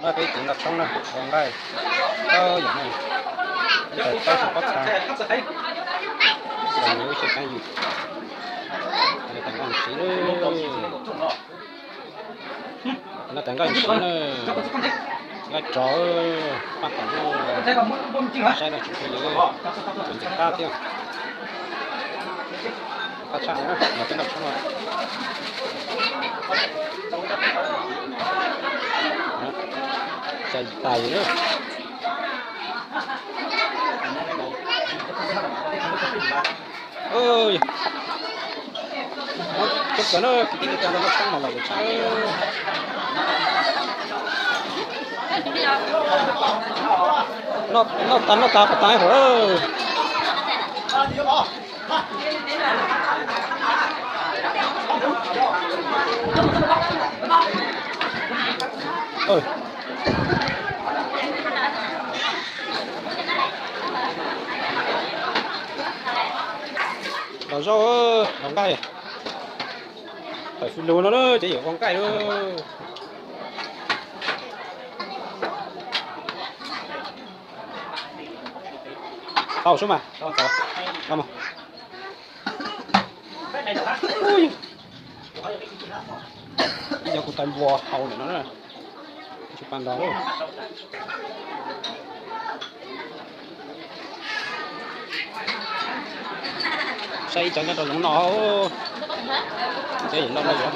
No peb ib cev ntaj tshoob na, ua nqaij, tau yam no, ib tawm tau xyoo pob txha, ib tawm nqaij siv na, no tawm nqaij siv na, nqaij rov, paj tom, saib no tsis pheej ywg, tus ntxim qab thiab. Qab tshaj na, los peb ntaj tshoob no. Xyais tais na. Cov kawm na, kwv tij neej tsa noj tshoob mas los tshaj. Noj tas noj tas qhov tas hauv. Los zaub, los nqaij, tawm fwj lug no lawm ces yuav ua nqaij lawm. Tau sub mas, tau mas. Ib cov kuv tais npua haus lawm no, tsis pab nrog. Saib ib cov nyob rau zoov no, cov yim no no yuav